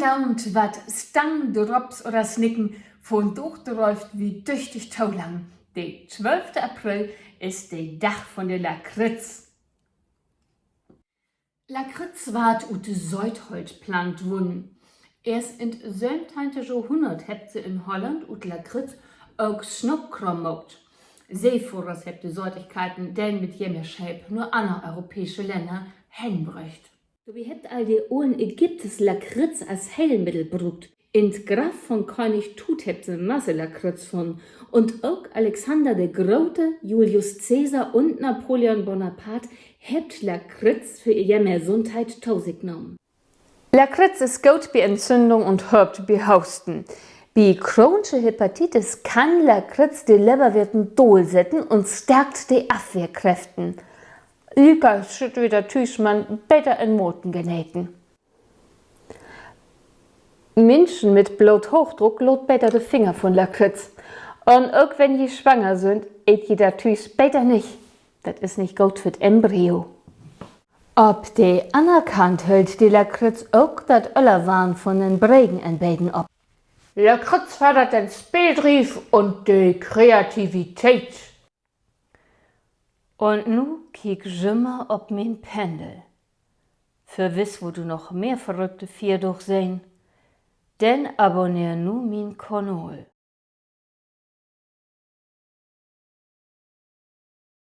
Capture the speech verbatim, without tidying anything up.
Launt wat, Stangen, Drops oder Snicken, vundaag dröfft wi düchtig tolangen. De twölfte April is de Dag vun de Lakritz. Lakritz warrt ut de Söötholtplant wunnen. Eerst in't söventeihnte Johrhunnert hebbt se in Holland ut Lakritz ok Snoopkraam maakt. Seefohrers hebbt de Sötigkeiten denn mit jemehr Scheep na anner europääsche Länner henbröcht. Dorbi hebbt al de olen Ägypters Lakritz as Heilmiddel bruukt. In't Graff vun König Tut hebbt se Masse Lakritz funnen. Un ok Alexander de Grote, Julius Caesar un Napoleon Bonaparte hebbt Lakritz för jemehr Sundheit to sik nahmen. Lakritz is goot bi Entzünnung un helpt bi Hoosten. Bi chroonsche Hepatitis kann Lakritz de Leverweerten daalsetten un stärkt de Afwehrkräften. Liekers schüllt wi dat Tüügs man beter in Maten geneten. Minschen mit Bloothoochdruck laat beter de Finger vun Lakritz. Un ok wenn ji swanger sünd, eet ji dat Tüügs beter nich. Dat is nich goot för't Embryo. Op de anner Kant höllt de Lakritz ok dat Öllerwarrn vun den Bregen en beten op. Lakritz fördert den Speeldrief un de Kreativität. Un nu kiek jümmer op mien Pendel. För wiss wullt du noch mehr verrückte Fierdaag sehn, denn abonneer nu mien Kanal.